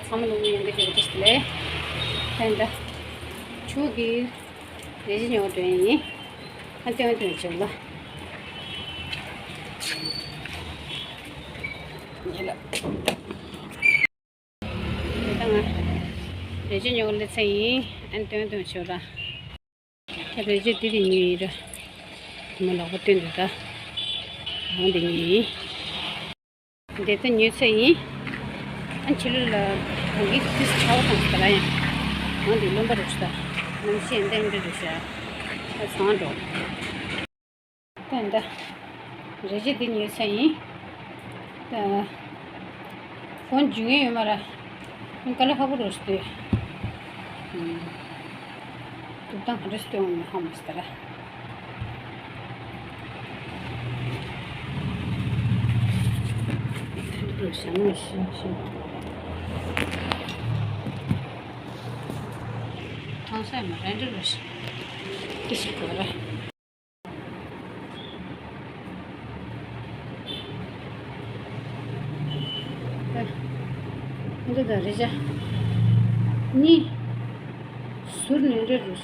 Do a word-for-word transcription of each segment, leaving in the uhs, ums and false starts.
ཚང་མ་ལོ་ཡོང་གི་ཡོད་དེ་ལས། ད་ད་ཆུ་གི་རེ་ཞིག་ཉོ་འགྲོ་ཡིན། ཨ་ཏོན་ཏོན་བྱེད་ལ། ཡ་ལ། ད་ང་རེ་ཞིག་ཉོ་ལེ་ཚེ་ཡིན། ཨ་ཏོན་ཏོན་བྱེད་ལ། ད་རེ་ཞིག་དེ་དེ་ཉོ་ཡིན་ར། མ་ལོག་པ་སྟོན་འདུག་ད། ང་དེ་ཉོ་ཡིན། འདི་ལྟ་ཉོས་ཚེ་ཡིན། ཨ་ཕྱི་ལོགས་ལ་གོང་གི་ཏིས་ཆའོ་དང་ཟེར་ཡང་། ང་འདི་རློན་པ་རེད་ཤག་ནམ་ཞིག་འདི་འདྲ་རེད་ཤག་ཨ་ཚང་འགྲོ། ད་འདི་རེ་ཞིག་འདི་ཉོས་ཚེ་ཡིན། ད་ཧོན་འཇུ་ངེས་ཡོད་མ་ར། དཀའ་ལས་ཁག་པོ་རེད་ཤག་ལྟོས། ཐུབ་ཐང་ག་འདྲ་སྟོན་འོང་མི་ཧ་མ་སི་ཏ་ར། དེ་འདྲ་བྱ་མ་ཤེས་ཤེས། ཐང་སའི་མ་རེད་འདྲ་རེད་ཤག་ཏི་ཞིག་གོ་ར། འདི་ད་རེ་བྱ། གཉིས། ཟུར་ནས་འདྲ་རུ།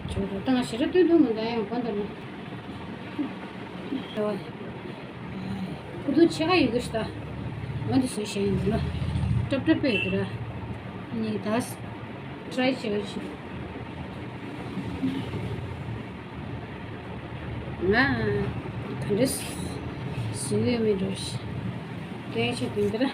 ཇོ་རུ་དང་ཞེ་དྲག་སྟོན་ཐུབ་མི་འདུག་ཡང་གོ་འདུག་ན། ཁུ་ཐུག་ཕྱེད་ཀ་ཡོད་གི་ཤག་ད། ང་འདི་བཟོས་བཞག་ཡིན་ན། སྲབ་སྲབ་པོ་ཡོད་གི་ར། གཉིས་ད། ཊི་རའི་བྱེད་ཀྱི། ང་ག་འདྲ་བཟོས་ཡོད་མེད་འགྲོ་ཞིག་སྟོན་ཞིག་དེ་འདྲ།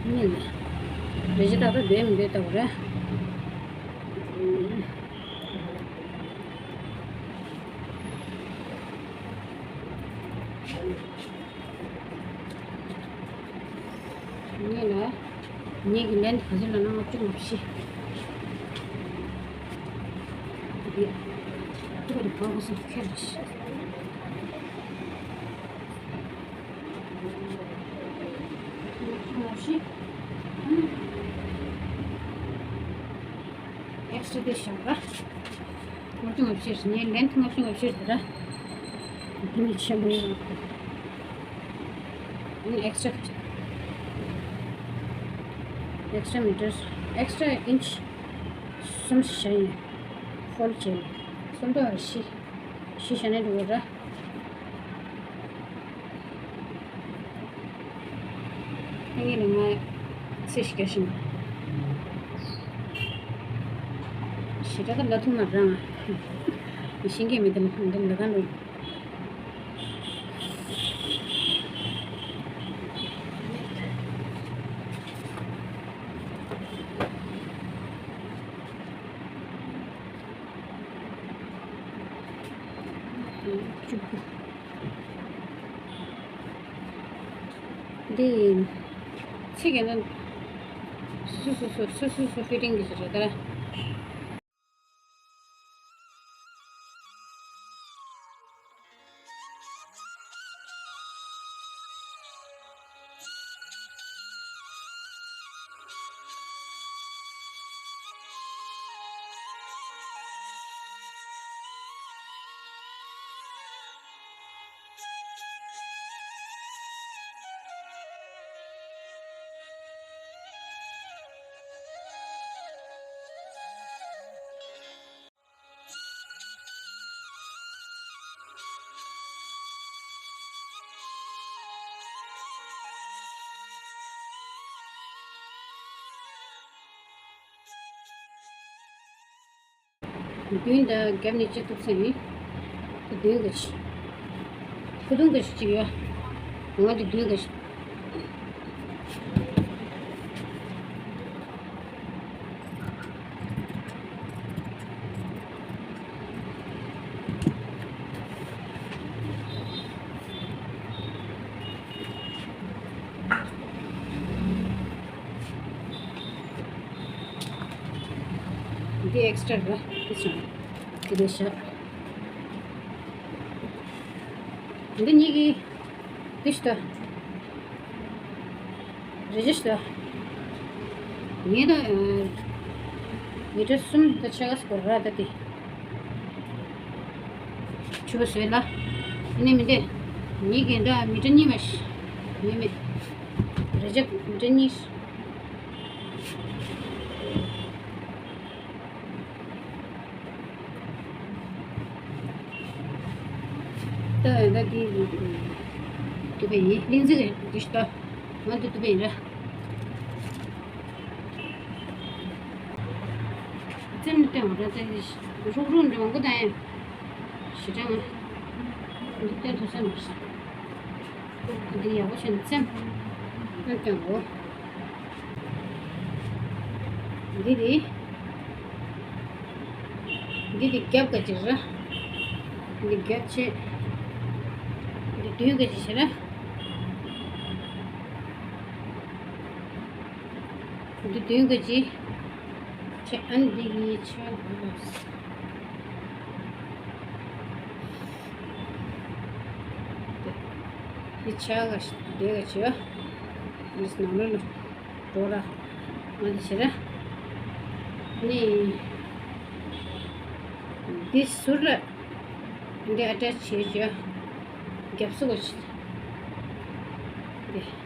ཉིན་རེ་ཞིག་ཏག་ཏག་བསྡད་མི་འདོད་ལྟ་བུ་རེད། ངས་ལ། ངེད་ཀྱི་ལན་ག་ཚོད་ལ་ན་ལྔ་བཅུ་ང་བཞི། འདི། ཏུ་རུ་གང་ག་སོང་ཁྱེར་ལ་ཤི། ལྔ་བཅུ་ང་བཞི། ཨེག་སི་ཊ་དེ་བཞག་ར། ལྔ་བཅུ་ང་བཞི་རེད། ངའི་ལན་ལྔ་བཅུ་ང་བཞི་རེད་ར། འདི་ནི་ཆེན་པོ་ཡིན། ཨེག་སི་ཊ། ཨེག་སི་ཊ་མི་ཊར། ཨེག་སི་ཊ་ཨིན་ཆི་གསུམ་བཞག་ཡིན། ཧྥོལ་བྱས་ནས་སུམ་མདོ་བཞི། བཞི་བཞག་ནས་འགྲོ་གི་ར། ངས་ལ་ང་ཚེ་ཞིག་རྒྱག་བཞིན། ཞེ་དྲག་ག་ལ་ཐུག་མ་རང་། ཤེས་ཀྱི་མི་འདུག་འདི་ལ་གང་འགྲོ། འདི། ཚིག་གི་ནང་། སུ་སུ་སུ་སུ་སུ་སུ་ཕི་ཊིང་གི་ཟེར་རེད་ད། མདུན་དང་རྒྱབ་ནས་ཅི་ཐུབ་ས་ཡིན། དེ་མདུན་ག་ཞིག་ཁུ་ཐུང་ག་ཞིག་ཅིག་ཡོད། ང་དེ་མདུན་ག་ཞིག་འདི་ཨེག་སི་ཊ་རེད། འདི་སོང་། འདི་འདྲ་བཞག་འདི་གཉིས་ཀྱི་འདི་ཞིག་ལྟ། རེ་ཅིག་ལ། ངས་ད་མི་ཊར་གསུམ་ད་ཆ་ག་སྐོར་ར་ད་དེ། ཆུ་བ་བཟོས་ལ། ཨ་ནི་མི་འདི། ངས་གན་ད་མི་ཊར་གཉིས་མ་ཤི། ངས་མི། རེ་ཅིག་མི་ཊར་གཉིས། ད་ད་དེ་དུ་བས་ཡིན་གླིང་རྩེ་གི་དུ་ཞིག་ད་ང་དུ་དུ་བས་ཡིན་ར། རྩེ་མི་སྟོན་འོང་ར་རྩེ་རུག་རུག་འདྲ་མང་པོ་ད་ཡིན་ཞེ་དྲག་ང་འདི་སྟོན་ཐུབ་ས་མ་རེད། འདི་ཡག་པོ་བྱས་ནས་བཙེམ། སྟོན་སྟོན་གོ། འདི་རེད། འདི་དེ་རྒྱབ་ག་ཅིག་ར། འདི་རྒྱབ་ཆེ། འདི་མདུན་ག་ཅིག་བྱེད་ར། འདི་མདུན་ག་ཅིག་ཆེ། ཨན་འདི་གི་ཆེ། འདི་ཆ་ག་འདི་ག་ཅིག་འདི་ནང་ལོགས་ལ། འགྲོ་ར། ང་འདི་བྱེད་ར། ནི། འདི་ཟུར་ར། འདི་ཨ་ཏྲ་བྱེད་བྱེད། རྒྱབ་སུ་གོ་ཆེ། འདི།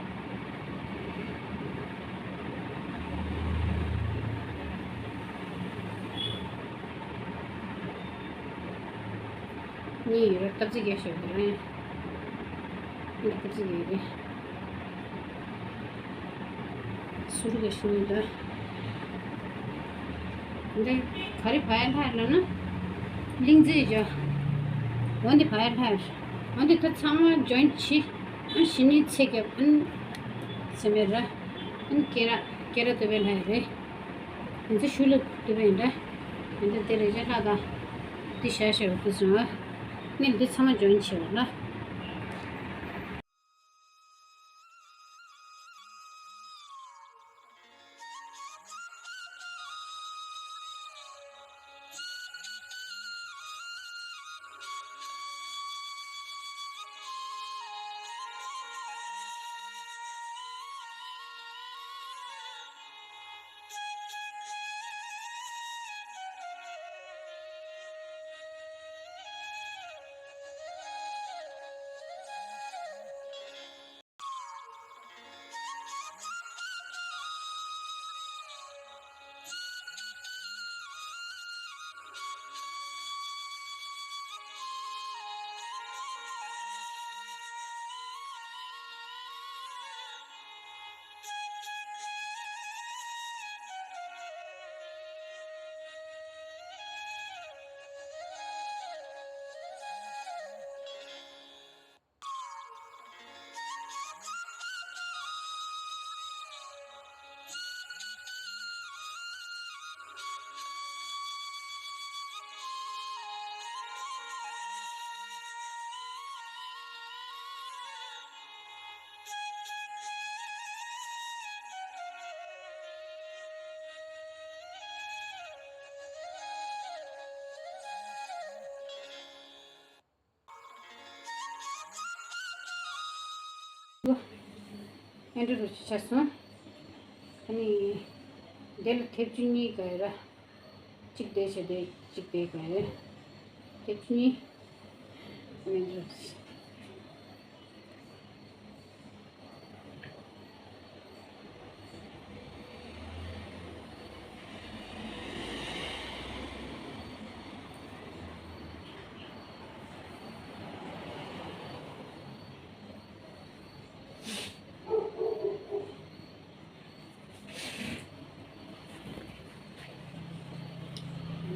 གཉིས་ཡོད་ར་སྟབས་ཚིག་རྒྱག་ཤོག་དེ་རང་ཡང་། འདི་སྟབས་ཚིག་ཡོད་རེད། ཟུར་ག་ཤུ་ནི་ད། འདི་ག་རེ་བ་ཡ་ལྷ་ལ་ན། གླིང་རྩེ་ཇོ། འོ་འདི་བ་ཡ་ལྷ། འོ་འདི་ད་ཚང་མ་ཇོན་ཆི། ཨ་ཤི་ནི་ཚེ་རྒྱབ་ཨན། སེ་མེ་ར། ཨན་ཀེ་ར་ཀེ་ར་དུ་བེ་ལྷ་རེད། ང་ཚོ་ཤུལ་ལ་དུ་བེ་འདྲ། ང་ཚོ་དེ་རེ་ཇ་ལྷ་ད། འདི་ཤ་ཤ་བ་ཁུ་སོང་ཨ། ངས་འདི་ཚང་མ་ཇོན་ཆི་བ་ལ། ཨེ་འདྲ་རུ་ཆ་སོང་། ཨ་ནི། དེ་ལ་ཐེབས་བཅུ་གཉིས་ག་ཡོད་ར། གཅིག་དེ་བྱས་དེ་གཅིག་དེ་ག་ཡོད། ཐེབས་བཅུ་གཉིས། ཨེ་འདྲ་རུ།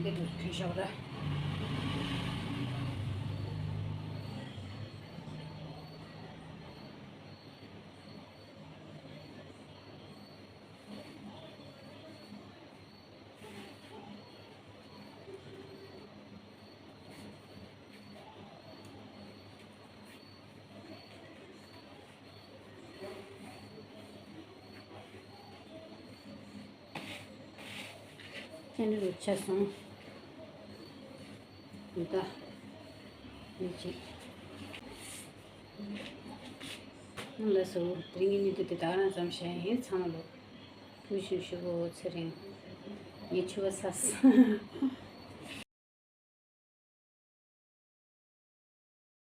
འདི་དུ་ཐོན་ཤོག་ར། ཨེ་འདྲ་རུ་ཆ་སོང་། ད། ཡིན་ཅིག་ལགས་སོ། དེ་རིང་གི་ཉིན་ཐོ་དེ་ད་ག་རང་ཙམ་བྱས་ཡིན། ཚང་མ་ལོ་ཕུལ་བྱུང་ཞུ་གོ་ཚེ་རིང་། ངས་ཕྱུ་པ་ཟ་སོང་།